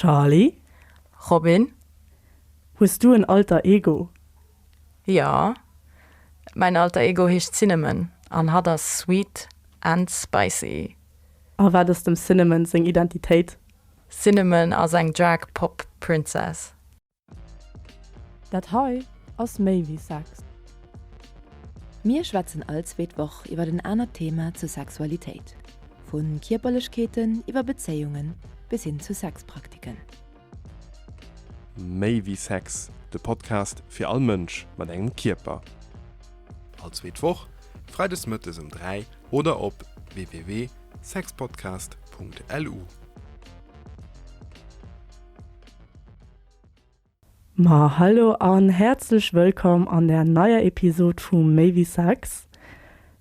Charly? Robin? Hues du en Alter Ego? Jo, mäin Alter Ego heescht Cinnamon an hatt ass sweet and spicy. A wat ass dem Cinnamon seng Identitéit? Cinnamon ass eng Drag Pop Princess. Dat hei ass méi wéi Sex. Mir schwätzen all zweet Woch iwwer en anert Thema zur Sexualitéit, vu Kierperlechkeeten iwwer Bezéiungen bis hin zu Sexpraktiken. Méi wéi Sex, de Podcast fir all Mënsch mat engem Kierper. All zweet Woch, freides mëttes um 3 oder op www.sexpodcast.lu. Ma hallo an häerzlech wëllkomm an der neier Episod vu Méi wéi Sex.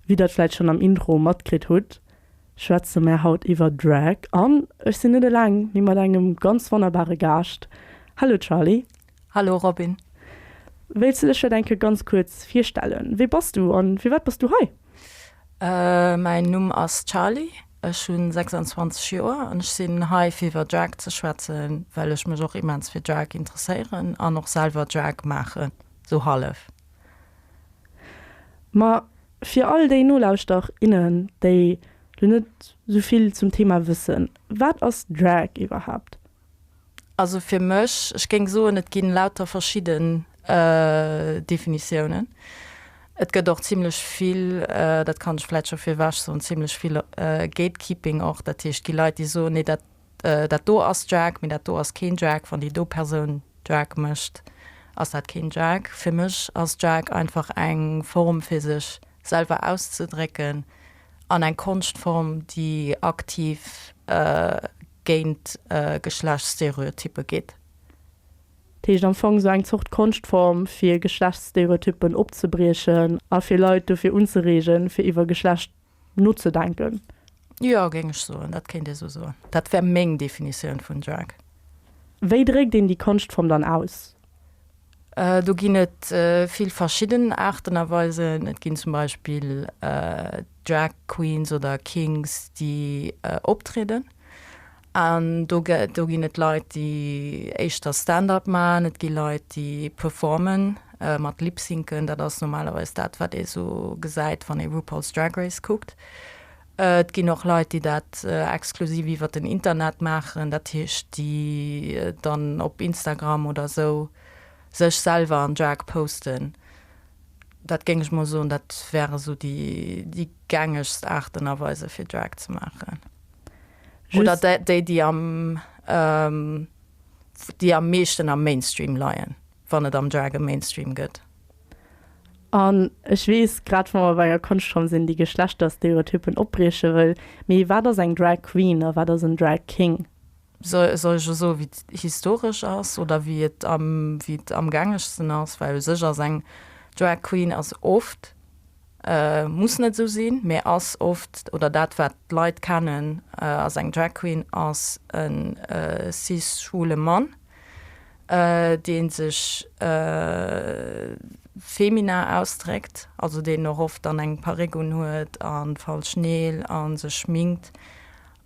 Wéi der et vläit schonn am Intro matkritt hutt, schwätze mär haut iwwer Drag an ech sinn net eleng, mee mat engem ganz wonnerbare Gaascht. Hallo Charly. Hallo Robin. Wéilts du dech vläit eng Kéier ganz kuerz virstellen? Wie bass du an firwat bass du hei? Mäin Numm ass Charly, ech hu 26 Joer an ech sinn hei fir iwwer Drag ze schwätzen, well ech mech och immens fir Drag interesséieren an och selwer Drag maachen, sou hallef. Ma fir all déi Nolauschter, innen, déi lo net sou vill zum Thema wëssen, wat ass Drag iwwerhaapt? Also fir mech, ech géing soen, et ginn lauter verschidden Definitiounen. Et gëtt och zimlech vill, dat kann ech vläicht scho virwech soen, zimlech vill Gatekeeping och. Dat heescht, et gi Leit, déi soen, nee dat, dat do ass Drag, mee dat do ass keen Drag. Wann déi do Persoun Drag mécht, ass dat keen Drag. Fir mech ass Drag einfach eng Form fir sech selwer auszedrécken an eng Konschtform, déi aktiv géint Geschlechtsstereotyppe geet. Dat heescht am Fong esou eng Zort Konschtform fir Geschlechtsstereotyppen opzebriechen a fir Leit dofir unzereegen, fir iwwer Geschlecht nozedenken. Jo, géing ech soen, dat kéint ee sou soen. Dat wär meng Definitioun vun Drag. Wéi dréckt een déi Konschtform dann aus? Do ginn et vill verschidden Aarten a Weisen. Et ginn zum Beispill Drag Queens oder Kings, déi optrieden. An do do ginn et Leit, déi éischter Stand-up maachen. Et gi Leit, déi performen mat Lip-Syncen. Dat ass normalerweis dat, wat ee sou gesäit, wann ee RuPaul's Drag Race kuckt. Et ginn och Leit, déi dat exklusiv iwwer den Internet maachen, dat heescht, déi dann op Instagram oder esou sech selwer an Drag posten. Dat géing ech mol soen, dat wäre sou déi déi gängegst Aarten a Weise fir Drag ze maachen. Oder déi, déi am déi am meeschten am Mainstream leien, wann et am Drag e Mainstream gëtt. An ech weess, grad wa mer bei enger Konschtform sinn, déi Geschlechterstereotypen opbrieche wëll, mee wat ass eng Drag Queen a wat ass en Drag King? Soll ech elo soen, wéi et historesch ass oder wéi et am, wéi et am gängegsten ass? Well u sech ass eng Drag Queen ass oft, muss net esou sinn, mee ass oft, oder dat wat d'Leit kennen ass eng Drag Queen ass e cis-schwule Mann, dee sech feminin ausdréckt, also deen och oft dann eng Parréck unhuet a falsch Neel a sech schminkt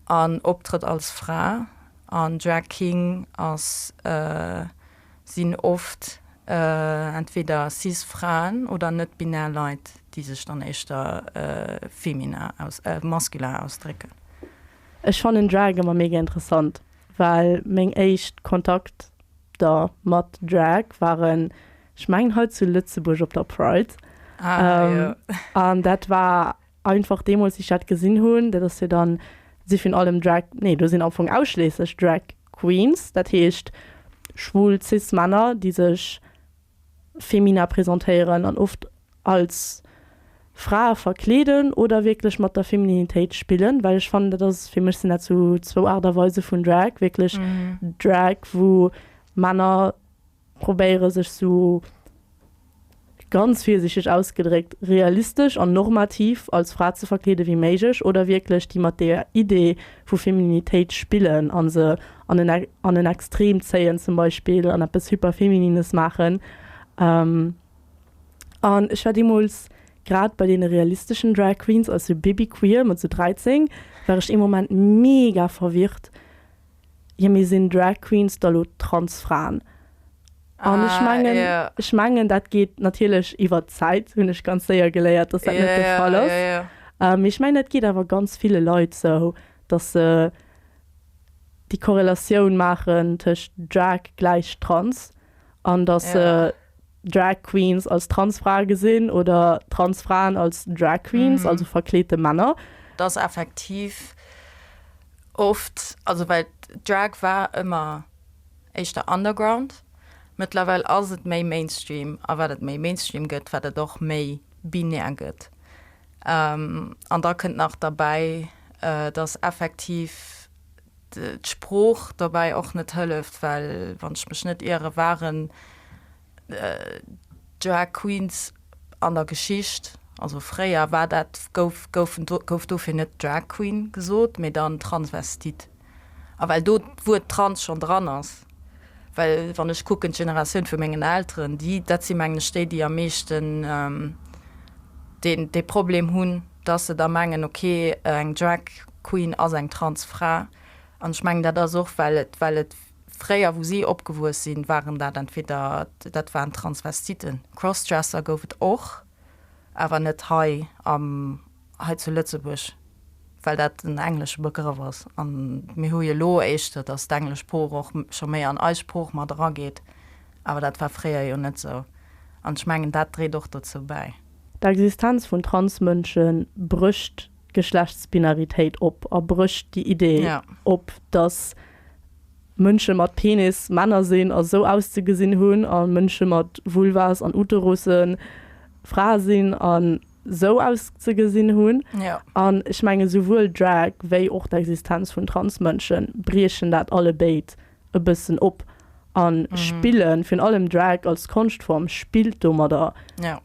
an optrëtt als Fra. An Drag King ass, sinn oft entweder cis Fraen oder net-binär Leit, déi sech dann éischter feminin aus, masculin ausdrécken. Ech fannen Drag ëmmer mega interessant. Well meng éischt Kontakter mat Drag waren, ech mengen hei zu Lëtzebuerg op der Pride. Ah, jo. An dat war einfach deemools, wéi ech dat gesinn hunn, dat ass jo dann, si virun allem Drag, nee, do sinn am Fong ausschliesslech Drag Queens, dat heescht schwul Cis-Männer, déi sech femina presentéieren an oft als Frae verkleeden oder wierklech mat der Femininitéit spillen, well ech fannen, dat ass, fir mech sinn dat sou zwou Aart a Weise vun Drag, wierklech Drag, wou Männer probéiere sech sou, ganz virsichteg ausgedréckt, realistesch an normativ als Fra ze verkleede wéi méiglech oder wierklech déi mat der Idee vu Femininitéit spillen a se an en an en Extrem zéien zum Beispill an eppes Hyperfeminines maachen. An ech war deemools grad bei deene realisteschen Drag Queens als sou Baby Queer mat sou 13 war ech ee Moment mega verwirrt. Jo, mee sinn Drag Queens da lo Transfraen? An ech mengen, ech mengen, dat geet natierlech iwwer d'Zäit, hunn ech ganz séier geléiert, dass dat net de Fall ass. Mee ech mengen, dat geet awer ganz ville Leit sou, dass se déi Korrelatioun maachen tëscht Drag gläich Trans an dass se Drag Queens als Transfrae gesinn oder Transfraen als Drag Queens, also verkleete Männer. Dass effektiv oft, also well Drag war ëmmer éischter Underground, mëttlerweil ass et méi Mainstream a wat et méi Mainstream gëtt, wat et och méi binär gëtt. An da kënnt nach derbäi, dass effektiv d'Sprooch dobäi och net hëlleft, well wann ech mech net iere waren Drag Queens an der Geschicht, also fréier war dat, gouf, goufen, gouf dofir net Drag Queen gesot, mee dann Transvestit. A well do d'Wuert trans schonn dran ass, well wann ech kucken d'Generatioun vu mengen Elteren, déi, dat si mengen ech déi, déi am meeschten deen, dee Problem hunn, dass se da mengen, ok, eng Drag Queen ass eng trans Fra. An ech mengen dat ass och well et, well et fréier wou si opgewuess sinn, waren dat entweder, dat waren Transvestiten. Crossdresser gouf et och, awer net hei am, hei zu Lëtzebuerg, well dat en englesche Begrëff ass. An mir hu jo elo éischter, dass d'englesch Sprooch och scho méi an eis Sprooch mat erageet, awer dat war fréier jo net esou. An ech mengen, dat dréit och dozou bäi. D'Existenz vun Transmënsche brécht d'Geschlechtsbinaritéit op a brécht déi Idee op, dass Mënsche mat Penis Männer sinn a sou auszegesinn hunn a Mënsche mat Vulvas an Uterusse Frae sinn a sou auszegesinn hunn. An ech menge souwuel Drag wéi och d'Existenz vun Transmënsche briechen dat allebéid e bëssen op a spillen, virun allem Drag als Konschtform spillt domadder,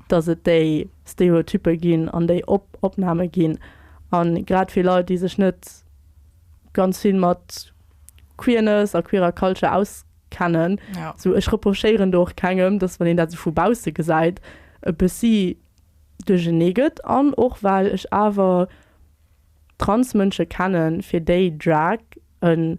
dass et déi Stereotyppe ginn an déi Opname ginn. A grad fir Leit, déi sech net ganz vill mat Queerness a queerer Culture auskennen, sou ech reprochéieren do och kengem, dass wann een dat sou vu bausse gesäit, e bëssi duerchenee gëtt. An och well ech awer Transmënsche kennen, fir déi Drag e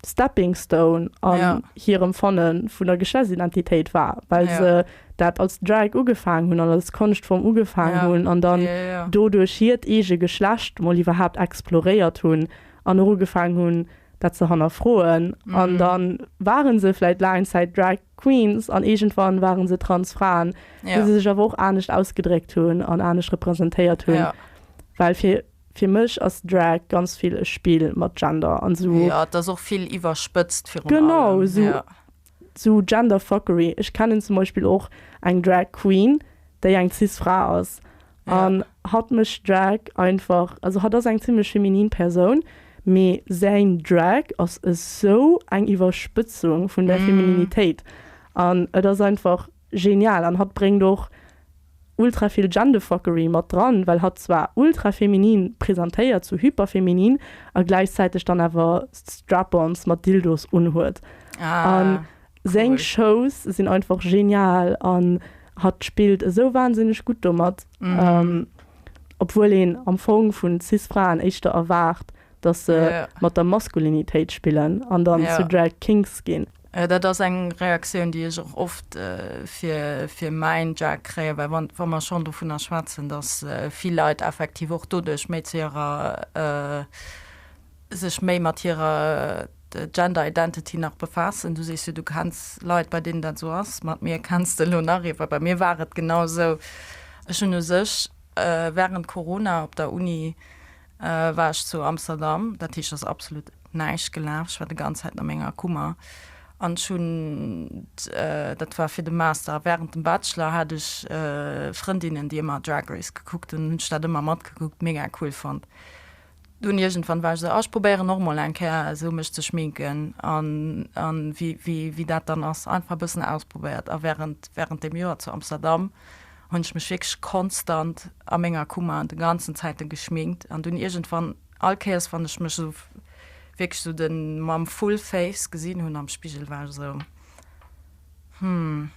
Stepping Stone an hirem Fanne vun der Geschlechtsidentitéit war, well se dat als Drag ugefaangen hunn an als Konschtform ugefaangen hunn an dann doduerch hiert eege Geschlecht mol iwwerhaapt exploréiert hunn an och ugefaangen hunn, dat ze hannerfroen. An da ware se vläicht laang Zäit Drag Queens an iergendwann ware se Transfraen, wou se sech awer och anescht ausgedréckt hunn an anescht representéiert hunn, well fir Fir mech ass Drag ganz vill e Spill mat Gender an sou. Jo, et ass och vill iwwerspëtzt virun allem. Genau, sou, sou Genderfuckery. Ech kennen zum Beispill och eng Drag Queen, déi eng cis Fra ass. An hatt mécht Drag einfach, also hatt ass eng zimmlech feminin Persoun, mee säin Drag ass esou eng Iwwerspëtzung vun der Femininitéit. An et ass einfach genial. An hatt bréngt och ultra vill Genderfuckery mat dran, well hatt zwar ultra feminin presentéiert, sou hyperfeminin, a gläichzäiteg dann awer Strap-ons mat Dildos unhuet. An seng Shows sinn einfach genial an hatt spillt esou wahnsinneg gutt domat, obwuel een am Fong vun Cis-Fraen éischter erwaart, dass se mat der Maskulinitéit spillen an dann zu Drag Kings ginn. Dat ass eng Reaktioun, déi ech och oft fir fir mäin Drag kréien, well wann wa mer schonn dovunner schwätzen, dass vill Leit effektiv och doduerch méi zu hirer sech méi mat hirer Gender Identity nach befaassen. Du sees jo, du kenns Leit, bei deenen dat esou ass. Mat mir kenns de elo nach ee, well bei mir war et genau esou. Ech hunn u sech wärend Corona op der Uni war ech zu Amsterdam, dat heescht ass absolut näischt gelaf, ech war de ganz Zäit a menger Kummer an ech hunn, dat war fir de Master a während dem Bachelor hat ech Frëndinnen déi ëmmer Drag Race gekuckt hunn, hunn ech dat ëmmer matgekuckt, mega cool fonnt. Dunn iergendwann war ech esou, ah ech probéieren och mol eng Kéier esou mech ze schminken an an wéi wéi wéi dat dann ass, einfach e bëssen ausprobéiert a während während deem Joer zu Amsterdam hunn ech mech wierklech konstant a menger Kummer de ganzen Zäiten geschminkt an dunn iergendwann all Kéiers wann ech mech esou wierklech esou de mam full face gesinn hunn am Spigel war ech esou hm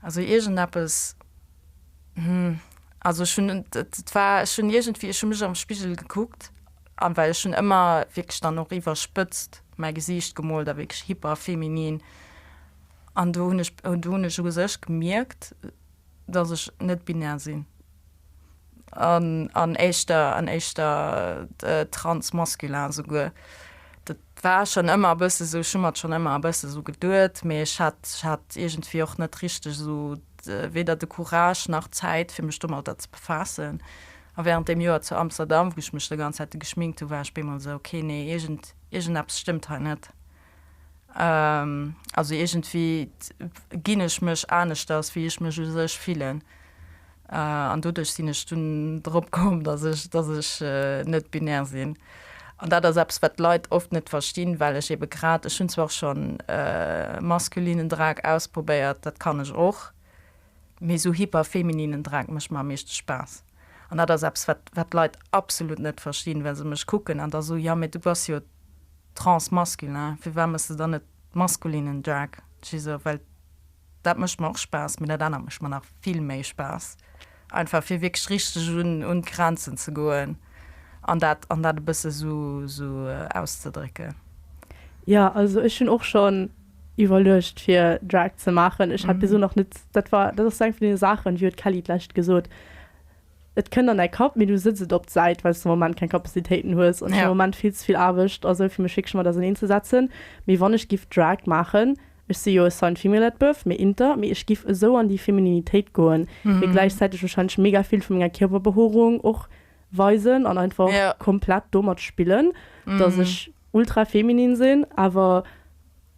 also iergendeppes hm also ech hunn et war ech hunn iergendwéi ech hu mech am Spigel gekuckt. An well ech hunn ëmmer wierklech dann och iwwerspëtzt mäi Gesiicht gemoolt a wierklech hyper feminin. An do hunn ech, do hunn ech u sech gemierkt, dass ech net binär sinn an an éischter an éischter transmasculin souguer. Dat war schonn ëmmer e bësse sou, ech hu mer et schonn ëmmer e bësse sou geduet, mee ech hat ech hat iergendwéi och net richteg esou weder de Courage nach d'Zäit fir mech domadder ze befaassen. A während deem Joer zu Amsterdam, wou ech mech de ganz Zäite geschminkt hu, war ech bemol esou, okay, nee, iergend iergendeppes stëmmt hei net. Also iergendwéi ginn ech mech aneschters, wéi ech mech u sech fillen. An doduerch sinn ech dunn drop komm, datt ech, datt ech net binär sinn. An dat ass eppes, wat d'Leit oft net verstinn, well ech ebe grad, ech hunn zwar och schonn maskulinen Drag ausprobéiert, dat kann ech och, mee esou hyperfemininen Drag mécht mer am meeschte Spaass. An dat ass eppes, wat, wat d'Leit absolut net verstinn, well se mech kucken an da soen, jo, mee du bass jo Transmasculin, firwat mëss de dann net maskulinen Drag? Ech si sou, well dat mécht mer och Spaass, mee dat anert mécht mer nach vill méi Spaass. Einfach fir wierklech richteg un un d'Grenzen ze goen an dat an dat e bësse sou sou auszedrécken. Jo, also ech hunn och schonn iwwerluecht fir Drag ze maachen. Ech hat bis elo nach net, dat war dat ass sou eng vun deene Saachen, wéi huet d'Kelly d'lescht gesot, Et kënnt an däi Kapp, mee du sëtz et op d'Säit, well s de am Moment keng Kapazitéiten hues an ech hunn am Moment vill ze vill Aarbecht a sou fir mech wierklech mat auserneen ze setzen. Mee wann ech giff Drag maachen, ech si jo assigned female at birth, mee inter, mee ech giff esou an déi Femininitéit goen, mee gläichzäiteg wahrscheinlech mega vill vu menger Kierperbehoerung och weisen an einfach komplett domat spillen, dass ech ultra feminin sinn, awer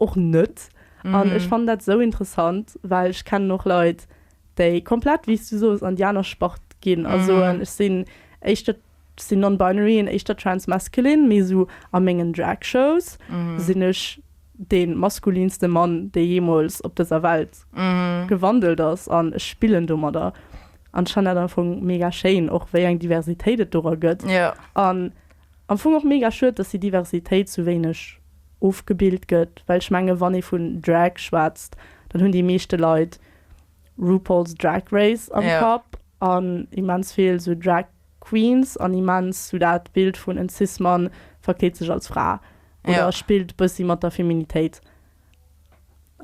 och net. An ech fannen dat esou interessant, well ech kennen och Leit, déi komplett, wéi s du soos, an déi aner Spart ginn a soen, ech sinn éischter, ech sinn non-binary an éischter trans-masculine, mee esou a mengen Drag-Shows sinn ech dee maskulinste Mann, dee jeemools op dëser Welt gewandelt ass an ech spillen domadder. An ech fannen dat am Fong mega schéin, och wéi eng Diversitéit et dora gëtt. An am Fong och mega schued, dass déi Diversitéit sou wéineg ofgebilt gëtt, well ech menge wann ee vun Drag schwätzt, dann hunn déi meeschte Leit RuPaul's Drag Race am Kapp an immens vill sou Drag Queens an immens sou dat Bild vun en Cis-Mann verkleet sech als Fra oder spillt bëssi mat der Feminitéit.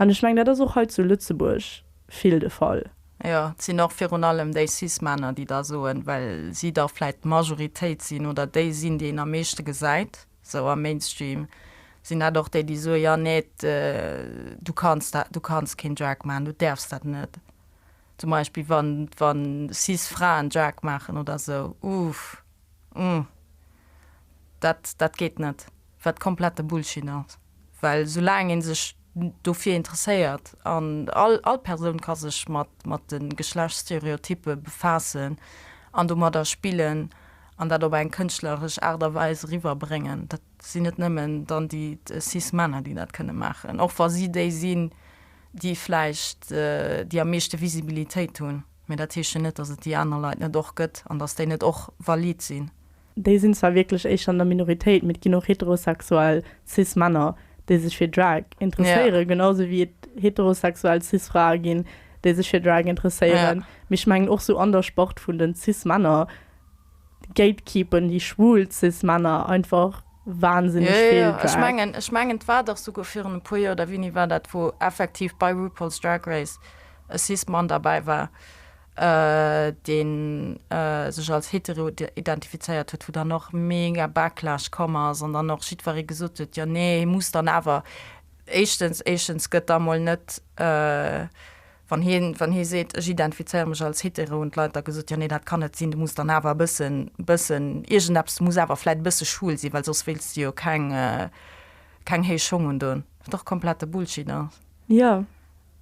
An ech mengen dat ass och hei zu Lëtzebuerg vill de Fall. Jo, et sinn och virun allem déi Cis-Männer, déi da soen, well si da vläit d'Majoritéit sinn oder déi sinn, déi een am meeschte gesäit. Sou am Mainstream sinn dat och déi, déi soen, jo nee, du kanns dat, du kanns keen Drag maachen, du däerfs dat net. Zum Beispill wann, wann cis Fraen Drag maachen oder sou, uff, uh, dat, dat geet net, wat komplette Bullshit ass. Well soulaang ee sech dofir interesséiert, an all, all Persoun ka sech mat, mat de Geschlechtsstereotyppe befaassen an domadder spillen an dat op eng kënschtleresch Aart a Weis eriwwerbréngen. Dat sinn net nëmmen dann déi cis Männer, déi dat kënne maachen, och wa si déi sinn, déi vläicht déi am meeschte Visibilitéit hunn. Mä dat heescht jo net, datt et déi aner Leit net och gëtt an datt déi net och valid sinn. Déi sinn zwar wierklech éischter an der Minoritéit, mee et ginn och heterosexuell cis Männer, déi sech fir Drag interesséieren, genau sou wéi et heterosexuell cis Frae ginn, déi sech fir Drag interesséieren. Mee ech mengen och sou an der Spart vun den cis Männer gatekeepen déi schwul cis Männer einfach wahnsinneg vill Jo, jo, ech mengen, ech mengen et war dach souguer virun e puer Joer, oder wéini war dat, wou effektiv bei RuPaul's Drag Race e cis Mann derbäi war, dee sech als hetero identifizéiert huet, wou dann och mega Backlash komm ass an dann och jiddweree gesot huet, jo nee, hie muss dann awer, éischtens, éischtens gëtt da mol net, wann hien, wann hie seet, ech identifizéiere mech als hetero, hunn d'Leit da gesot, jo nee, dat kann net sinn, du muss dann awer e bëssen, bëssen iergendeppes, du muss awer vläit e bësse schwul sinn, well soss wéilts de jo keng, keng héich Schong undoen, wat och komplette Bullshit ass. Jo.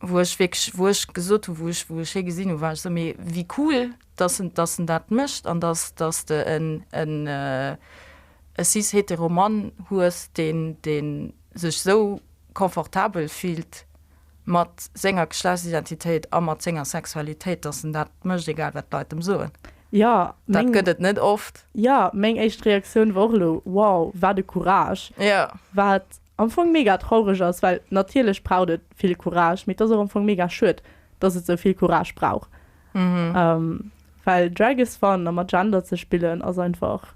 Wou ech wierklech, wou ech gesot hu, wou ech, wou ech hie gesinn hu, war ech esou, mee wéi cool, dass en, dass en dat mécht an dass, dass de en, en, e cis-hetero Mann hues, deen, dee sech esou confortabel fillt mat senger Geschlechtsidentitéit a mat senger Sexualitéit, dass en dat mécht, egal wat d'Leit em soen. Jo, Dat meng, gëtt et net oft. jo, meng éischt Reaktioun war och elo, wow, wat e Courage! Jo. Wat am Fong mega traureg ass, well natierlech braucht et vill Courage, mee et ass och am Fong mega schued, dass et sou vill Courage brauch. Well Drag is fun a mat Gender ze spillen ass einfach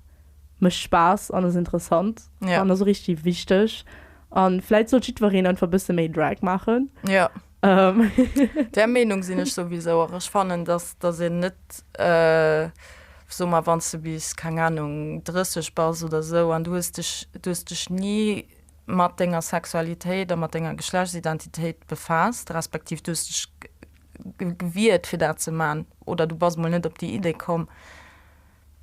Mécht Spaass an ass interessant Ja. an ass och richtig wichteg. An vläit sollt jiddwereen einfach e bësse méi Drag maachen. Ja. Ähm. Där Meenung sinn ech souwisou och. Ech fannen, dass, dass een net, soe mer, wann s de bis, keng Anung, 30 bass oder esou an du hues dech, du hues dech ni mat denger Sexualitéit a mat denger Geschlechtsidentitéit befaasst, respektiv du hues dech gewiert fir dat ze man oder du bass mol net op déi Idee komm,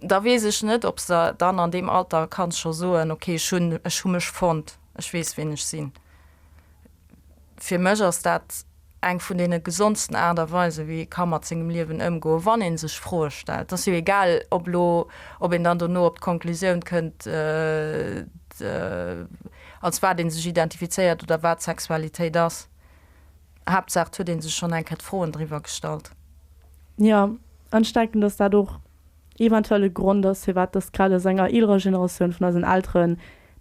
da weess ech net, ob s de dann an deem Alter kanns scho soen, okay, ech hunn, ech hu mech fonnt, ech weess ween ech sinn. Fir mech ass dat eng vun deene gesondsten Aart a Weisen, wéi ee ka mat sengem Liewen ëmgoen, wann ee sech Froe stellt. Et ass jo egal, ob elo, ob een dann dono op d'Konklusioun kënnt, als wat ee sech identifizéiert oder wat Sexualitéit ass. Haaptsaach, et huet ee sech schonn eng Kéier d'Froen driwwer gestallt. Jo, an ech denken, dass dat och eventuell e Grond ass, firwat dass grad aus enger eelerer Generatioun vun eisen Elteren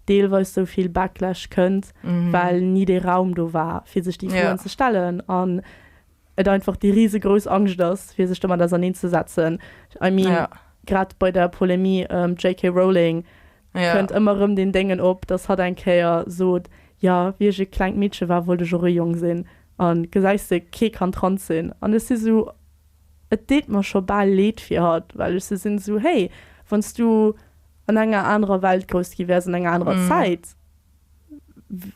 deelweis sou vill Backlash kënnt, well ni dee Raum do war, fir sech déi Froen ze stellen an et einfach déi risegrouss Angscht ass, fir sech domat auserneenzesetzen. I mean, grad bei der Polemie ëm d'JK Rowling kënnt ëmmer erëm deen Déngen op, dass hatt eng Kéier sot, jo, wéi ech e klengt Meedche war, wollt ech och e Jong sinn an gesäis de, kee kann trans sinn. An ech si sou, Et deet mer scho bal leed fir hatt, well ech sou sinn, sou, hey, wann s du an enger anerer Welt grouss gi wäers, an enger anerer Zäit,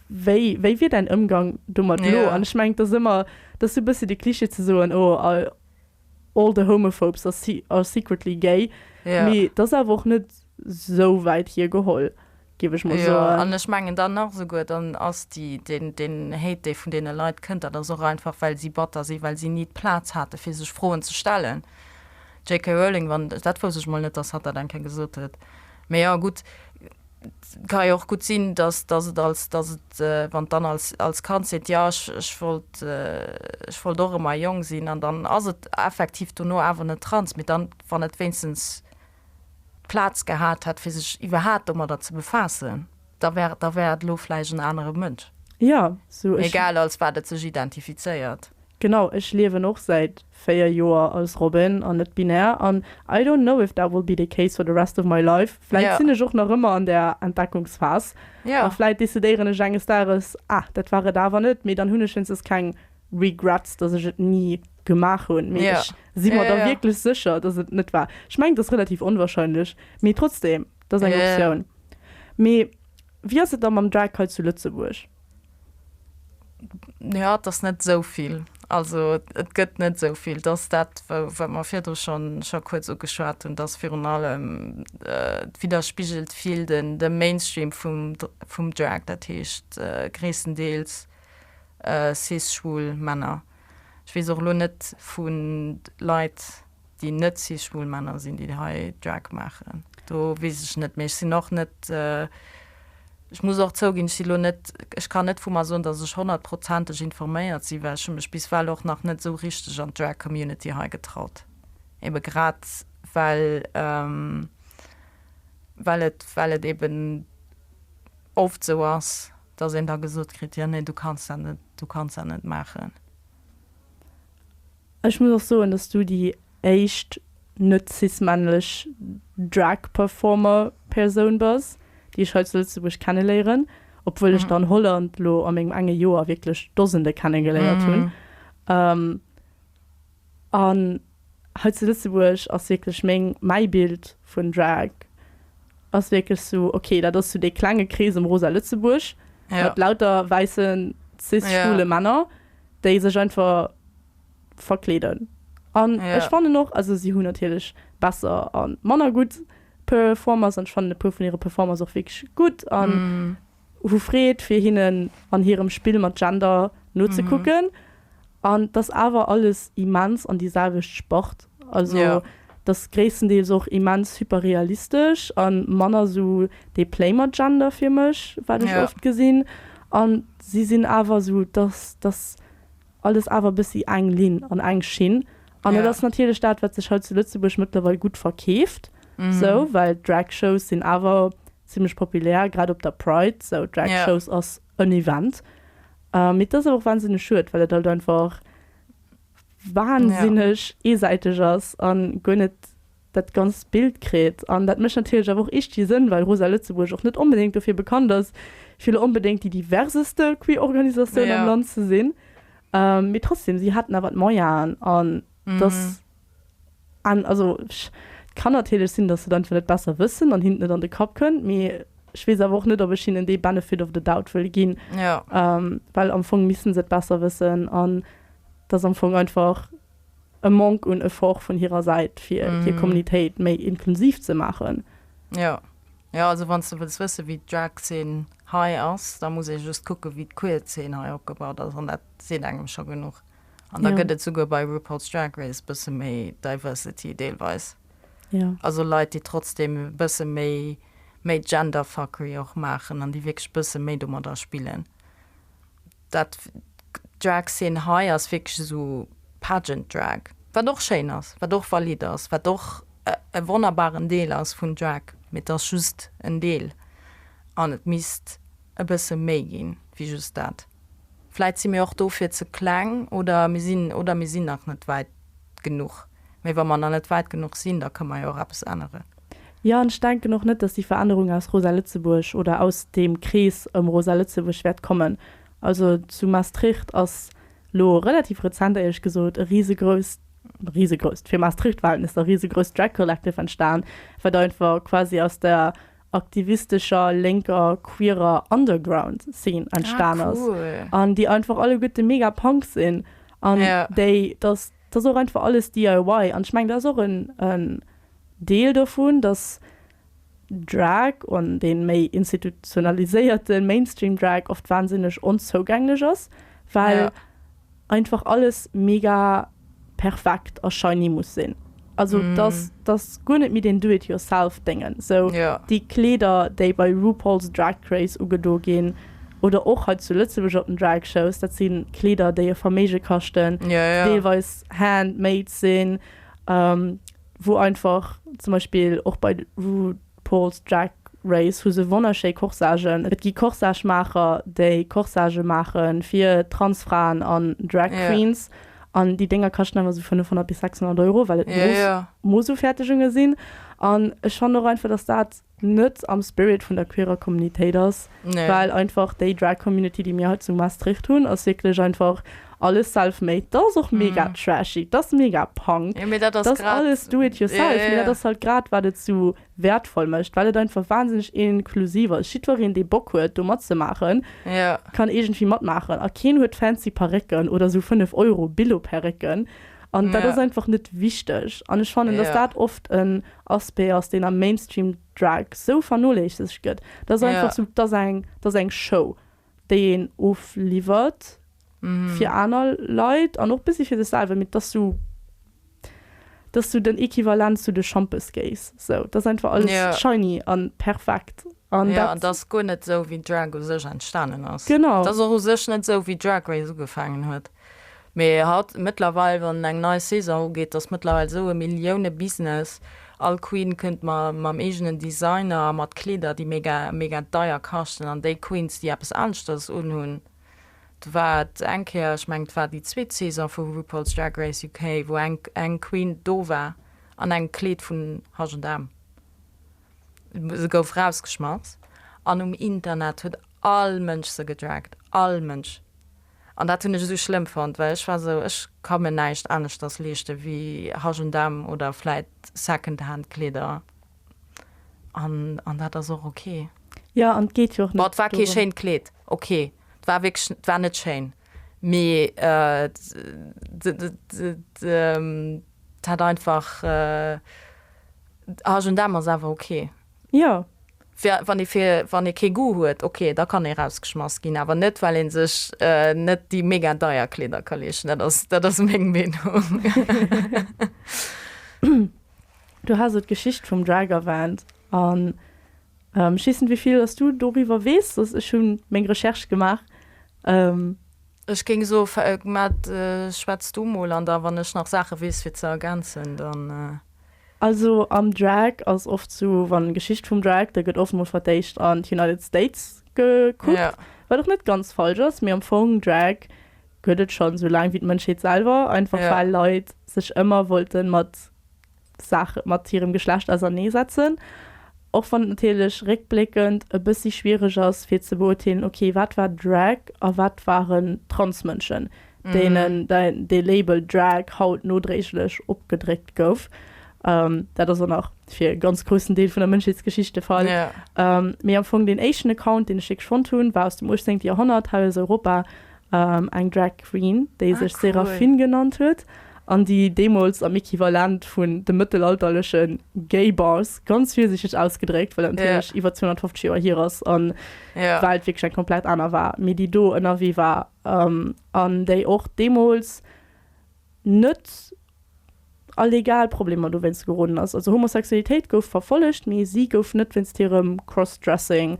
wéi, wéi wier däin Ëmgang domat elo? An ech mengen, et ass ëmmer, et ass sou e bëssi de Cliché ze soen, oh, all the homophobes are, are secretly gay, mee et ass awer och net sou wäit hiergeholl. Géif ech mol Jo, soen. an ech mengen dann nach esouguer, dann ass déi, deen, deen Hate, dee vun deene Leit kënnt, dat ass och einfach, well si batter sinn, well si ni d'Plaz hate fir sech Froen ze stellen. JK. Rowling, wann, dat wousst ech mol net, dass hatt dat eng Kéier gesot huet. Mee jo, gutt, ka jo och gutt sinn, dass, dass et als, dass et, wann d'Anne als, als Kand seet, jo, ech, ech wollt, ech wollt och ëmmer e Jong sinn, an dann ass et effektiv dono awer net trans, mee dann, wann et wéinstens d'Plaz gehat hätt, fir sech iwwerhaat domadder ze befaassen, da wär, da wär et elo vläicht en anere Mënsch. Jo, sou ech. Egal als wat et sech identifizéiert. Genau, ech liewen och säit 4 Joer als Robin an net binär an I don't know if that will be the case for the rest of my life. Vläit sinn ech och nach ëmmer an där Entdeckungsphas a vläit decidéieren ech enges Dages, ah, dat war et awer net, mee dann hunn ech wéinstens keng Regrets, dass ech et ni gemaach hunn, mee ech si mer da wierklech sécher, dass et net war. Ech mengen, et ass relativ onwahrscheinlech, mee trotzdem, et ass eng Optioun. Mee wéi ass et da mam Drag hei zu Lëtzebuerg? Jo, et ass net esou vill. Also et gëtt net esou vill. Et ass dat, wat mer virdru schonn scho kuerz ugeschwat hunn, dass virun allem et widderspigelt vill den de Mainstream vum vum Drag, dat heescht gréisstendeels cis-schwul Männer. Ech weess och elo net vu Leit, déi net cis-schwul Männer sinn, déi hei Drag maachen. Do weess ech net. Mee ech sinn och net, ech muss och zouginn, ech si elo net, ech kann net vu mer soen, datt ech honnertprozenteg informéiert sinn, well ech hu mech bis well och nach net esou richteg an d'Drag-Community hei getraut. Ebe grad well, well et, well et eben oft esou ass, dass een da gesot kritt, jo nee, du kanns dat net, du kanns dat net maachen. Ech muss och soen, dass du déi éischt net cis-männlech Drag-Performer-Persoun bass, déi ech hei zu Lëtzebuerg kenneléieren, obwuel ech der an Holland lo a mengem enge Joer wierklech Dosende kennegeléiert hunn. An hei zu Lëtzebuerg ass wierklech meng, mäi Bild vun Drag ass wierklech sou, ok, dat ass sou dee klenge Krees ëm Rosa Lëtzebuerg mat lauter wäissen cis-schwule Männer, déi sech einfach verkleeden. An ech fannen och, also si hunn natierlech besser a manner gutt Performers an ech fannen e puer vun hire Performers och wierklech gutt an hu Freed fir hinnen an hirem Spill mat Gender nozekucken. An 't ass awer alles immens an déi selwecht Spart. Also 't ass gréisstendeels och immens hyperrealistesch a manner sou dee Play mat Gender fir mech, wat ech oft gesinn. An si sinn awer sou, 't ass alles awer e bëssi eng Linn an eng Schinn. An dat ass natierlech dat, wat sech hei zu Lëtzebuerg mëttlerweil gutt verkeeft, sou, well Drag-Shows sinn awer zimmlech populär, grad op der Pride, sou Drag Shows ass en Event. Mee et ass awer och wahnsinneg schued, well et halt einfach wahnsinneg eesäiteg ass an guer net. dat ganzt Bild kritt. An dat mécht natierlech awer och iergdwi Sënn, well Rosa Lëtzebuerg och net onbedéngt dofir bekannt ass, fir elo onbedéngt déi diverseste queer Organisatioun am Land ze sinn. Mee trotzdem, si haten awer d'Moyenen an dass, an also et kann natierlech sinn, dass se et einfach net besser wëssen an hinnen et net an de Kapp kënnt, mee ech weess awer och net, ob ech hinnen dee Benefit of the doubt wëll ginn, well am Fong missten se et besser wëssen an et ass am Fong einfach e Manque un Effort vun hirer Säit, fir hir Communitéit méi inklusiv ze maachen. Jo, jo, also wann s de wëlls wësse wéi d'Drag-Zeen hei ass, da muss ee just kucke wéi d'Queer-Zeen hei opgebaut ass an dat seet engem scho genuch. An da gëtt et souguer bei RuPaul's Drag Race e bësse méi Diversity deelweis. Jo. Also Leit, déi trotzdem e bësse méi, méi Gender-Fuckery och maachen an déi wierklech e bësse méi domadder spillen. Dat Drag Scene hei ass wierklech esou Pageant Drag, wat och schéin ass, wat och valid ass, wat och e wonnerbaren Deel ass vun Drag, mee et ass just en Deel an et misst e bësse méi ginn wéi just dat. Vläit si mir och dofir ze kleng oder mir sinn oder mir sinn nach net wäit genuch. Mee wa mer nach net wäit genuch sinn, da kënne mer jo och eppes änneren. Jo, an ech denken och net, dass déi Verännerung aus Rosa Lëtzebuerg oder aus deem Krees ëm Rosa Lëtzebuerg wäert kommen. Also zu Maastricht ass lo relativ rezent, éierlech gesot, e risegrousst, risegrousst, fir Maastricht-Verhältnisser, risegrousst Drag Collective entstan, wat einfach quasi aus der aktivistescher, lénker, queerer Underground-Scene entstan ass. An déi einfach alleguerte mega Punk sinn an déi, dass, dass och einfach alles DIY. An ech mengen, dat ass och en, en Deel dovun, dass Drag an dee méi institutionaliséierte Mainstream-Drag oft wahnsinneg onzougänglech ass, well einfach alles mega perfekt a shiny muss sinn. Also dass dass guer net méi deen Do-it-yourself-Déngen, sou déi Kleeder, déi bei RuPaul's Drag Race ugedo ginn oder och hei zu Lëtzebuerg op den Drag-Shows, dat si Kleeder, déi e Verméige kaschten, déi deelweis hand-made sinn. Wou einfach zum Beispill och bei RuPaul's Drag Race hu se wonnerschéi Corsagen. Et gi Corsage-Maacher, déi Corsagë maache fir Transfraen an Drag Queens. An déi Dénger kaschten awer esou 500 bis 600 Euro, well et Mooss-Ufertegunge sinn. An ech fannen och einfach, dass dat net am Spirit vun der queerer Communitéit ass, well einfach déi Drag Community, déi mir hei zu Maastricht hunn, ass wierklech einfach alles self-made. Dat ass och mega trashy, dat ass mega Punk, dat ass alles do it yourself, mee dat ass halt grad wat et sou wäertvoll mécht, well et einfach wahnsinneg inklusiv ass. Jiddwereen, dee Bock huet do matzemaachen, kann iergendwéi matmaachen a keen huet fancy Parécken oder sou 5 Euro Billo-Perrécken an dat ass einfach net wichteg an ech fannen, dass dat oft en Aspect ass, deen am Mainstream Drag sou vernoléissegt gëtt. Dat ass einfach sou, dat ass eng, dat ass eng Show, déi een ofliwwert fir aner Leit an och bëssi fir sech selwer, mee dat ass sou, dat ass sou den Equivalent zu de Schampes-Gays. Sou, dat ass einfach alles shiny a perfekt an dat. Jo, an dat ass guer net sou, wéi Drag u sech entstanen ass. Genau. Dat ass och u sech net sou, wéi Drag Race ugefaangen huet. Mee haut, mëttlerweil, wann eng nei Saison ugeet, ass mëttlerweil esou e Millioune-Business. All Queen kënnt ma mam eegenen Designer a mat Kleeder, déi mega, mega deier kaschten. An déi Queens, déi eppes aneschters unhunn, do war et eng Kéier, ech mengen, et war déi zweet Saison vu RuPaul's Drag Race UK, wou eng, eng Queen do war an engem Kleed vun H&M. Se gouf rausgeschmass an um Internet huet all Mënsch se gedragt, all Mënsch. An dat hunn ech esou schlëmm fonnt, well ech war esou, ech ka mir näischt aneschters leeschte wéi H&M oder vläit Secondhand Kleeder an an dat ass och ok. Jo, an et geet jo och net Bon, et war kee schéint Kleed, ok, et war wierklech, et war net schéin, mee et hat einfach, H&M ass awer ok. Jo. Fir wann ee fir wann ee kee Goût huet, ok, da kann ee rausgeschmass ginn, awer net well ee sech net déi mega deier Kleeder ka leeschten. Dat ass dat ass meng Meenung. Du has elo d'Geschicht vum Drag erwähnt an ech weess net wéi vill dass du doriwwer weess, dass ech hunn meng Recherche gemaach. Ech géing soe Matt, schwätz du mol an da wann ech nach Saache weess fir ze ergänzen, dann. Also am Drag ass oft sou, wann Geschicht vum Drag, da gëtt oft mol fir d'éischt an d'United States gekuckt, Ja. wat och net ganz falsch ass, mee am Fong Drag gëtt et schonn sou laang wéi d'Mënschheet selwer, einfach Ja. well Leit sech ëmmer wollte mat. Saach mat hirem Geschlecht auserneesetzen. Och wann et natierlech réckbléckend e bëssi schwiereg ass fir ze beurteelen, ok, wat war Drag a wat waren Transmënschen, deenen dee Label Drag haut nodréiglech opgedréckt gouf. Dat ass och nach fir e ganz groussen Deel vun der Mënschheetsgeschicht de Fall. Mee am Fong deen éischten Account, deen ech wierklech fonnt hunn, war aus dem 18. Joerhonnert hei aus Europa, eng Drag Queen, déi sech Seraphine genannt huet an déi deemools am Equivalent vun de mëttelalterleche Gay Bars, ganz virsiichteg ausgedréckt, well dat natierlech iwwer 250 Joer hier ass an d'Welt wierklech eng komplett aner war, mee déi do ënnerwee war an déi och deemools net a legal Problemer dowéinst geroden ass. Also Homosexualitéit gouf verfollegt, mee si gouf net wéinst hirem Crossdressing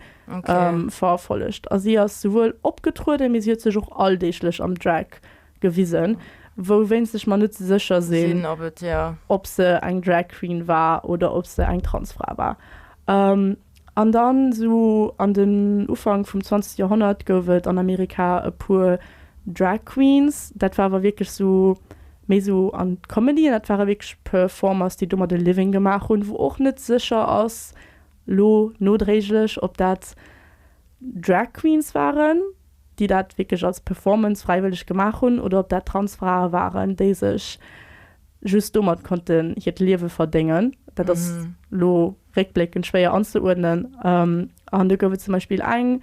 verfollegt. A si ass souwuel opgetrueden, mee si huet sech och alldeeglech am Drag gewisen, wouwéinst ech mer net sécher sinn, ob se eng Drag Queen war oder ob se eng Transfra war. An dann sou an den Ufank vum 20. Joerhonnert gouf et an Amerika e puer Drag Queens. Dat war awer wierklech sou méi sou an d'Comedy an dat ware wierklech Performers, déi domat e Living gemaach hunn, wou och net sécher ass lo nodréiglech, ob dat Drag Queens waren, déi dat wierklech als Performance fräiwëlleg gemaach hunn oder ob dat Transfrae waren, déi sech just domat konnten hiert Liewe verdéngen. Dat ass lo réckbléckend schwéier anzeuerdnen. An do gouf et zum Beispill eng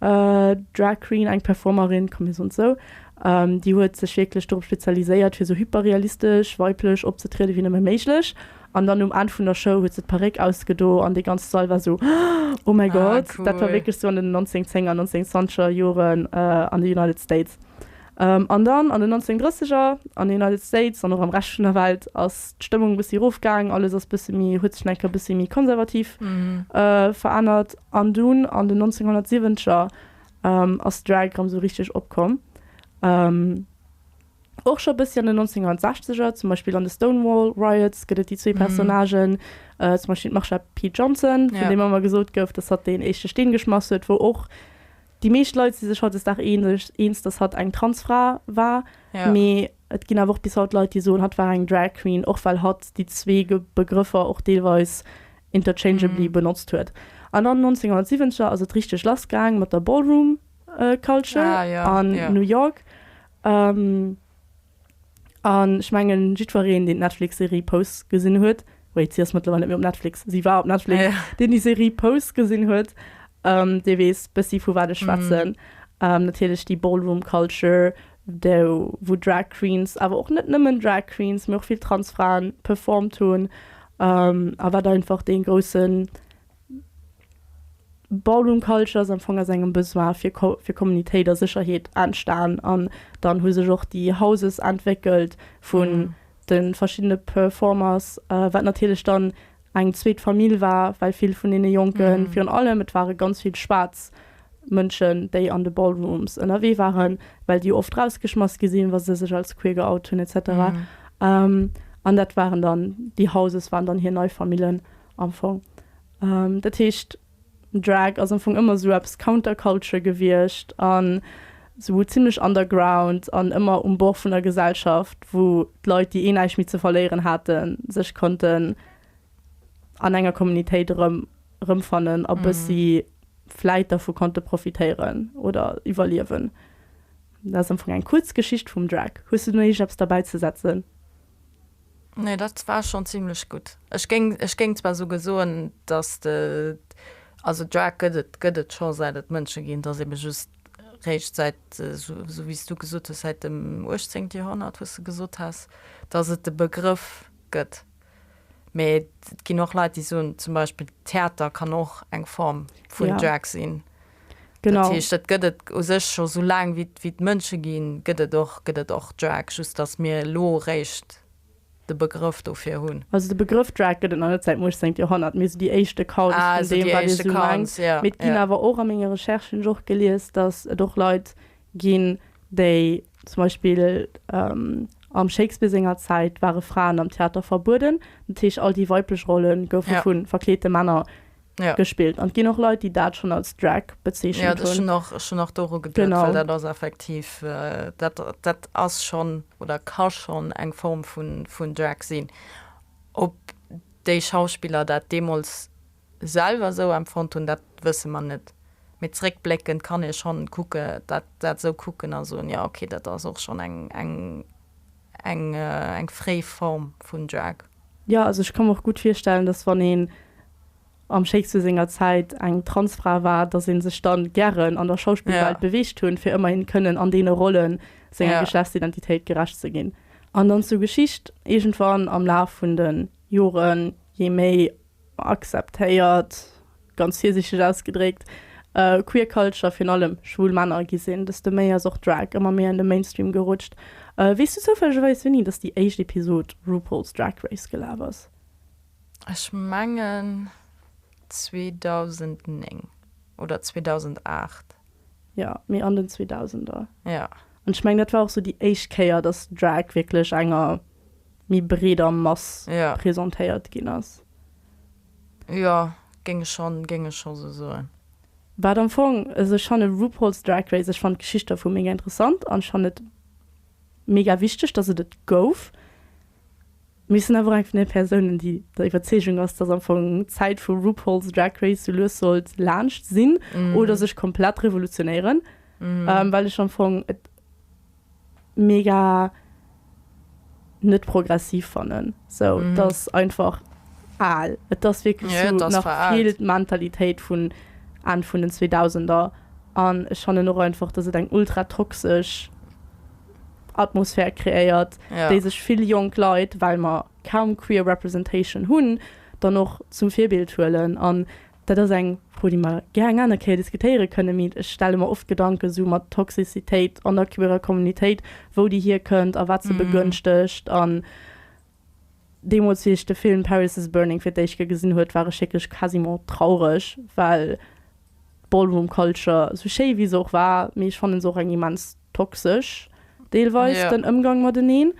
Drag Queen, eng Performerin, komm mir soen et esou, déi huet sech wierklech dorop spezialiséiert, fir esou hyperrealistesch weiblech opzetriede wéi nëmme méiglech. An dann um Enn vun der Show huet se d'Paréck ausgedo an dee ganze Sall war esou, Oh mäi Gott! Dat war wierklech esou an den 1910er, 1920er Joren an de United States. An dann an den 1930er an den United States an och am Rescht vun der Welt ass d'Stëmmung e bëssi erofgaang, alles ass bësse méi, huet sech nach eng Kéier e bëssi méi konservativ verännert. An dunn an den 1970er ass Drag erëm esou richteg opkomm. Och scho bëssi an den 1960er, zum Beispill an de Stonewall Riots gëtt et déi zwee Personnagen, zum Beispill d'Marsha P. Johnson, vun deem ëmmer gesot gouf, datt hatt deen éischte Steen geschmass huet, wou och Déi meescht Leit si sech hautdesdaags eens, datt hatt eng Transfra war, mee et ginn awer och bis haut Leit, déi soen, hatt war eng Drag Queen, och well hatt déi zwee Begrëffer och deelweis interchangeably benotzt huet. An dann 1970er ass et richteg lass gaang mat der Ballroom Culture an New York. An ech mengen, jiddwereen, deen d'Netflix-Serie Pose gesinn huet, wait, si ass mëttlerweil net méi op Netflix, si war op Netflix, deen déi Serie Pose gesinn huet, dee weess bëssi vu wat ech schwätzen. Natierlech déi Ballroom Culture, do wou Drag Queens, awer och net nëmmen Drag Queens, mee och vill Transfraen performt hunn, a wat einfach dee groussen Ballroom Culture ass am Fong aus engem Besoin fir fir Kommunitéit a Sécherheet entstan an dann hu sech och déi Houses entwéckelt vun de verschiddene Performers, wat natierlech dann eng zweet Famill war, well vill vun deene Jonken, virun allem et ware ganz vill schwaarz Mënschen, déi an de Ballrooms ënnerwee waren, well déi oft rausgeschmass gi sinn, wa se sech als queer geout hunn et cetera. An dat waren dann, déi Houses waren dann hir nei Famillen am Fong. Dat heescht, Drag ass am Fong ëmmer esou eppes Counterculture gewiescht an esou zimlech underground an ëmmer um Bord vun der Gesellschaft, wou d'Leit, déi eh näischt méi ze verléieren haten, sech konnten an enger Communitéit erëm erëmfannen a bëssi vläit dervu konnte profitéieren oder iwwerliewen. Dat ass am Fong eng kuerz Geschicht vum Drag. Hues du do nach iergendeppes derbäizesetzen? Nee, dat war schon zimlech gutt. Ech géing, ech géing zwar souguer soen, dass de, also Drag gëtt et, gëtt et scho säit et Mënsche ginn, et ass ebe just réischt säit, esou wéi s du gesot hues, säit dem uechtzéngte Joerhonnert, hues de gesot has, dass et de Begrëff gëtt. Mee et ginn och Leit, déi soen zum Beispill, Theater kann och eng Form vun Drag sinn. Genau. Dat heescht, et gëtt et u sech scho sou laang wéi et Mënsche ginn, gëtt et och, gëtt et och Drag, just datt mir elo eréischt de Begrëff dofir hunn. Also de Begrëff Drag gëtt et nach net säit dem 18. Joerhonnert, mee sou déi éischt Accounts Ah, vun sou deem, déi wat ee éischt sou mengt. Accounts, ja, Mee et ginn ja. awer och, a menge Recherchen hunn ech och gelies, datt et och Leit ginn, déi zum Beispill am Shakespeare senger Zäit ware Fraen am Theater verbueden, dat heescht all déi weiblech Rolle goufe Ja. vu verkleete Männer ja. gespillt. An et ginn och Leit, déi dat schonn als Drag bezeechent ja, hunn. Ja, ech hunn och doru geduet, Genau. well dat ass effektiv, dat, dat ass schonn oder ka schonn eng Form vun, vun Drag sinn. Ob déi Schauspiller dat deemools selwer esou empfonnt hunn, dat wësse mer net. Mee zeréckbléckend kann ee schonn kucke, dat dat esou kucken a soen, jo okay, dat ass och schonn eng eng eng eng fréi Form vun Drag. Jo, also ech ka mer och gutt virstellen, dass wann een am Shakespeare senger Zäit eng Transfra war, dass ee sech dann gären an der Schauspillwelt beweegt hunn, fir ëmmerhin kënnen an deene Rollen senger Geschlechtsidentitéit gerecht ze ginn. An dann zur Geschicht, Iergendwann am Laf vun de Joren, jee méi akzeptéiert, ganz virsiichteg ausgedréckt, Queer Culture, virun allem schwul Männer, gi sinn, desto méi ass och Drag ëmmer méi an de Mainstream gerutscht. Weess du zoufällegerweis, wéini dass déi éischt Episod RuPaul's Drag Race gelaf ass? Ech mengen 2009 oder 2008. Jo, mee an den Zweedausender. Jo. An ech mengen, dat war och sou déi éischt Kéier, dass Drag wierklech enger méi breeder Mass presentéiert ginn ass. Jo, géing ech schonn, géing ech scho sou soen. Wat am Fong, also ech fanne RuPaul's Drag Race, ech fannen d'Geschicht dervu mega interessant an ech fannen et mega wichteg, dass et et gouf. Mee ech sinn awer och eng vun de Persounen, déi der Iwwerzeegung ass, dass am Fong d'Zäit vu RuPaul's Drag Race sou lues sollt laanscht sinn oder sech komplett revolutionéieren, well ech am Fong et mega net progressiv fannen. Sou, et ass einfach al. Et ass wierklech sou nach vill d'Mentalitéit vun Enn vun den Zweedausender. An ech fannen och einfach, dass et eng ultra toxesch Atmosphär kreéiert, déi sech vill jonk Leit, well mer kaum queer representation hunn, dann och zum Virbild huelen. An dat ass eng Fro, déi mer gär eng aner Kéier diskutéiere kënnen, mee ech stelle mer oft Gedanke sou mat Toxicitéit an der queerer Communitéit, wou déi hierkënnt a wat se begënschtegt. An deemools, wéi ech de Film Paris is Burning fir d'éischt Kéier gesinn huet, war ech wierklech quasiment traureg, well d'Ballroom Culture, sou schéi wéi se och war, mee ech fannen se och eng immens toxesch deelweis, den Ëmgang mateneen.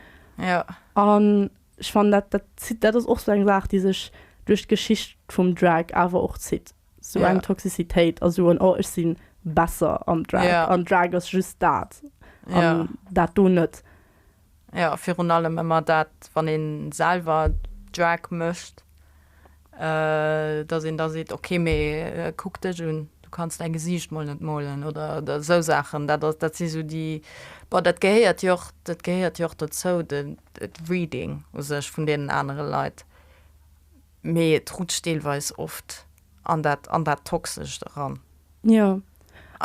An ech fannen dat, dat zitt, dat ass och sou eng Saach, déi sech duerch d'Geschicht vum Drag awer och zitt, sou eng Toxicitéit a sou en oh ech si besser am Drag an Drag ass just dat an dat do net. Jo, virun allem ëmmer dat, wann ee selwer Drag mécht, dass een da seet, ok, mee kuck dech un, du kanns däi Gesiicht mol net molen oder esou Saachen. Dat ass, dat si sou déi, bon, dat gehéiert jo och, dat gehéiert jo och dozou, de Reading u sech vun deenen anere Leit, mee et rutscht deelweis oft an dat, an dat Toxescht eran. Jo.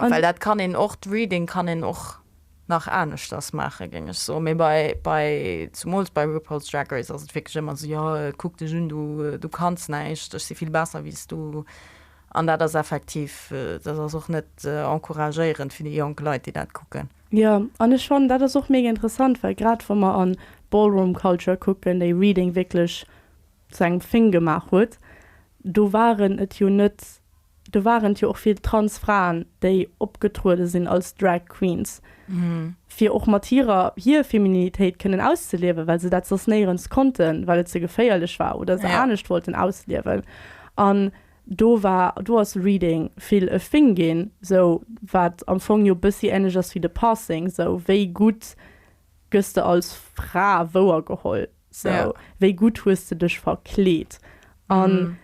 Well dat kann een och, d'Reading kann een och nach aneschters maachen, géing ech soen. Mee bei, bei, zumools bei RuPaul's Drag Race ass et wierklech ëmmer esou, jo, kuck dech un, du, du kanns näischt, ech si vill besser wéi s du. An dat ass effektiv, dat ass och net encouragéierend fir déi jonk Leit, déi dat kucken. Jo, an ech fannen, dat ass och mega interessant, well grad wa mer an d'Ballroom Culture kucken, déi Reading wierklech zu engem Thing gemaach huet, do waren et jo net, do waren et jo och vill trans Fraen, déi opgetruede sinn als Drag Queens, fir och mat hirer, hir Femininitéit kënnen auszeliewen, well se dat soss néierens konnten, well et ze geféierlech war oder se anescht wollten ausliewen. An do war, do ass Reading vill e Thing ginn, sou, wat am Fong jo bëssi änlech ass wéi de Passing, sou, wéi gutt gëss de als Fra wouergeholl, sou, wéi gutt hues de dech verkleet? An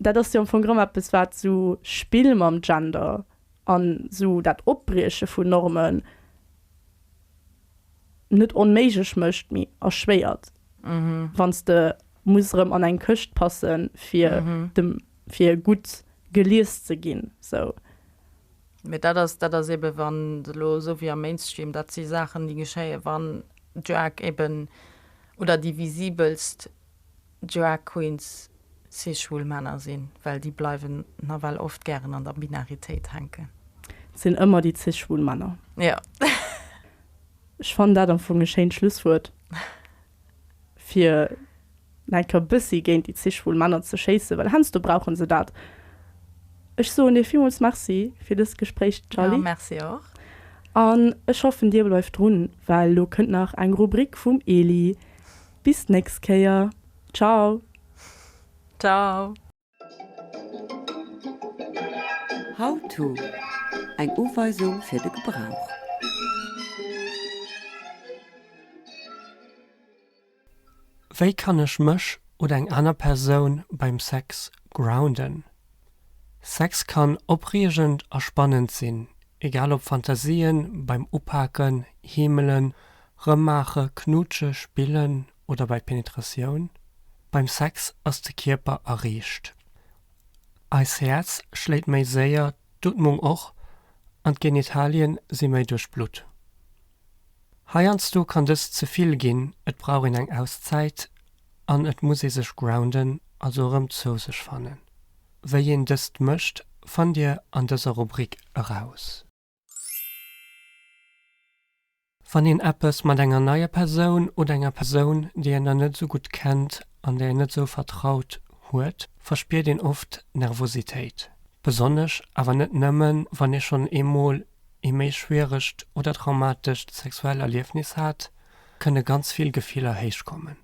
dat ass jo am Fong erëm eppes, wat sou Spill mam Gender an sou dat Opbrieche vun Normen net onméiglech mécht, mee erschwéiert, wann s de muss erëm an eng Këscht passen, fir dem, fir gutt gelies ze ginn, sou. Mee dat ass, dat ass eben, wann elo esou wéi am Mainstream, dat si Saachen, déi geschéien, wann Drag eben, oder déi visibelst Drag Queens cis schwul Männer sinn, well déi bleiwen nawell oft gären an der Binaritéit hänken. Et sinn ëmmer déi cis schwul Männer. Jo. Ech fannen dat am Fong e schéint Schlusswuert, fir eng Kéier bëssi géint déi cis schwul Männer ze schéissen, well heiansdo brauche se dat. Ech soen dir villmools Merci fir dëst Gespréich, Charly. Jo, merci och. An ech hoffen, dir bleift drun, well lo kënnt nach eng Rubrik vum Eli. Bis d'nächst Kéier. Ciao. Ciao. How to, Eng Uweisung fir de Gebrauch. Wéi kann ech mech oder eng aner Persoun beim Sex grounden? Sex kann opreegend a spannend sinn, egal ob Fantasien beim Upaken, Heemelen, Rëmmaache, Knutsche, Spillen oder bei Penetratioun. Beim Sex ass de Kierper erreegt. Eis Häerz schléit méi séier, d'Ootmung och, an d'Genitalien si méi duerchblutt. Heiansdo kann dëst ze vill ginn, et brauch een eng Auszäit an et muss ee sech grounden, also erëm zou sech fannen. Wéi een dëst mécht, fannt dir an dëser Rubrik eraus. Wann een eppes mat enger neier Persoun oder enger Persoun, déi een nach net esou gutt kennt an där een net esou vertraut, huet, verspiert een oft Nervositéit. Besonnesch, awer net nëmmen, wann ee schonn eemol ee méi schwieregt oder traumatescht sexuell Erliefnis hat, kënne ganz vill Gefiller héichkommen.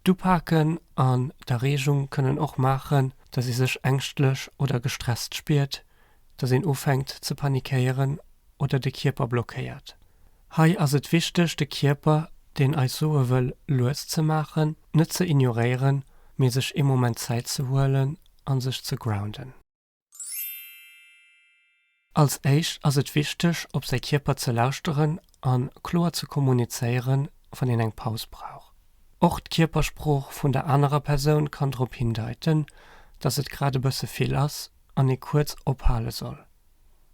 D'Upaken an d'Erreegung kënnen och maachen, dass ee sech ängschtlech oder gestresst spiert, dass een ufänkt ze panikéieren oder de Kierper blockéiert. Hei ass et wichteg de Kierper, deen eis soe wëll lues ze maachen, net ze ignoréieren, mee sech ee Moment Zäit ze huelen an sech ze grounden. Als éischt ass et wichteg op säi Kierper ze lauschteren an kloer ze kommunizéieren, wann een eng Paus brauch. Och d'Kierpersprooch vun der anerer Persoun kann drop hindeiten, dass et grad e bësse vill ass an ee kuerz ophale soll.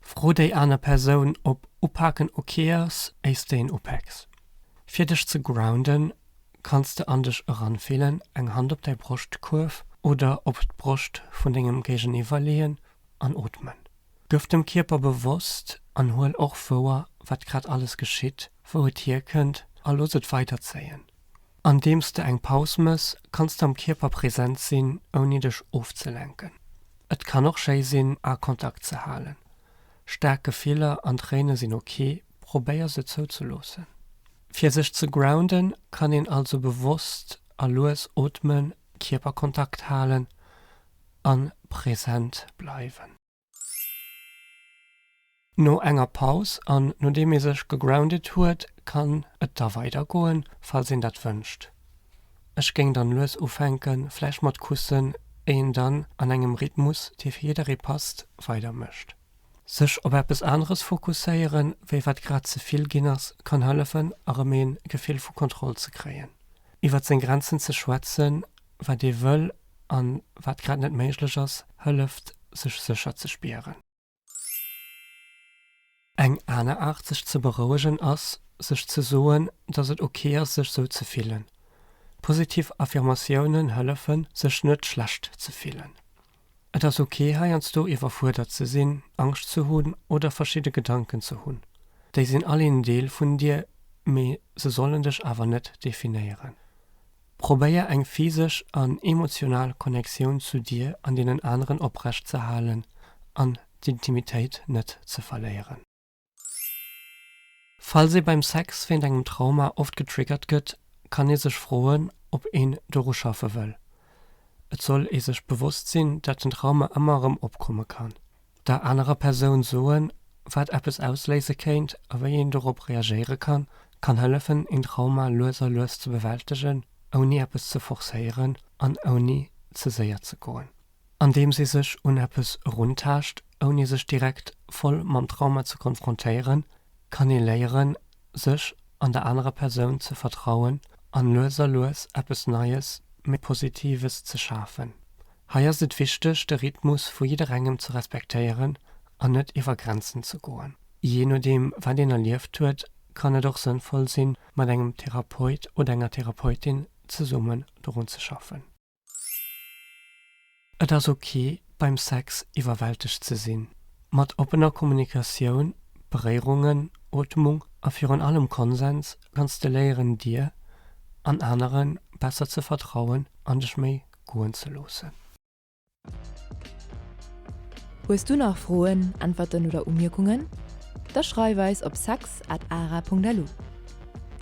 Fro déi aner Persoun ob upaken ok ass, éiss de een upäks. Fir dech ze grounden, kanns de an dech eranfillen, eng Hand op däi Broschtkuerf oder op d'Broscht vun dengem Géigeniwwer leeën an ootmen. Gëff dem Kierper bewosst an huel och wouer, wat grad alles geschitt, wou et hierkënnt a looss et weiderzéien. Andeems de eng Paus mëss, kanns de am Kierper present sinn, ouni dech ofzelenken. Et kann och schéi sinn, Akontakt ze halen. Staark Gefiller an Tréine sinn ok, probéier se zouzeloossen. Fir sech ze grounden, kann een also bewosst a lues ootmen, Kierperkontakt halen an present bleiwen. No enger Paus an nodeem ee sech gegrounded huet, kann et da weider goen, falls een dat wënscht. Ech géing dann lues ufänken, vläicht mat Kussen, éi een dann an engem Rhythmus, dee fir jidderee passt, weider mécht. Sech op eppes aneres fokusséieren, wéi wat grad ze vill ginn ass, kann hëllefen erëm een Gefill vu Kontroll ze kréien. Iwwert seng Grenzen ze schwätzen, wat ee wëll an wat grad net méiglech ass, hëlleft sech sécher ze spieren. Eng aner Aart sech ze berouegen ass, sech ze soen, dass et ok ass sech sou ze fillen. Positiv Affirmatiounen hëllefen, sech net schlecht ze fillen. Et ass ok heiansdo iwwerfuerdert ze sinn, Angscht ze hunn oder verschidde Gedanken ze hunn. Déi sinn all een Deel vun dir, mee se sollen dech awer net definéieren. Probéier eng physesch an emotional Connectioun zu dir an deenen aneren oprecht ze halen an d'Intimitéit net ze verléieren. Falls ee beim Sex wéint engem Trauma oft getriggert gëtt, kann ee sech froen, ob een doru schaffe wëll. Et soll ee sech bewosst sinn, dat den Trauma ëmmer erëm opkomme kann. Der anerer Persoun soen, wat eppes ausléise kéint a wéi een dorop reagéiere kann, kann hëllefen, een Trauma lues a lues ze bewältegen, ouni eppes ze forcéieren an ouni ze séier ze goen. Andeems ee sech un eppes eruntaascht, ouni sech direkt voll mam Trauma ze konfrontéieren, kann ee léieren, sech an der anerer Persoun ze vertrauen an lues a lues eppes Neies, méi Positives ze schafen. Hei ass et wichteg, de Rhythmus vu jidderengem ze respektéieren an net iwwer Grenzen ze goen. Jee nodeem wat een erlieft huet, kann et och sënnvoll sinn, mat engem Therapeut oder enger Therapeutin zesummen dorun ze schaffen. Et ass ok, beim Sex iwwerwältegt ze sinn. Mat oppener Kommunikatioun, Beréierungen, Ootmung a virun allem Konsens kanns de léieren dir an anere besser ze vertrauen an dech méi goen ze loossen. Hues du nach Froen, Äntwerten oder Umierkungen? Da schreif eis op sex at ara.lu.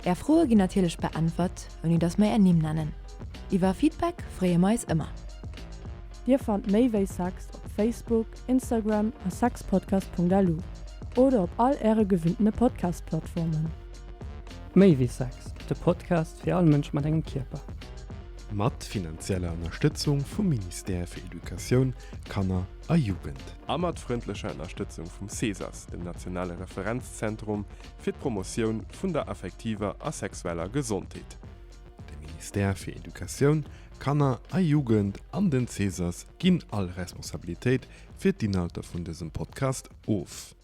Är Froe ginn natierlech beäntwert, ouni dass mer är Nimm nennen. Iwwer Feedback freeë mer eis ëmmer. Dir fannt méi wéi Sex op Facebook, Instagram a sexpodcast.lu oder op all äre gewinntene Podcast-Plattformen. Méi wéi Sex, de Podcast fir all Mënsch mat engem Kierper. Mat finanzieller Ënnerstëtzung vum Ministère fir Educatioun, Kanner a Jugend. A mat frëndlecher Ënnerstëtzung vum CESAS, dem nationale Referenzzentrum fir d'Promotioun vun der affektiver a sexueller Gesondheet. De Ministère fir Educatioun, Kanner a Jugend an den CESAS ginn all Responsabilitéit fir d'Inhalter vun dësem Podcast of.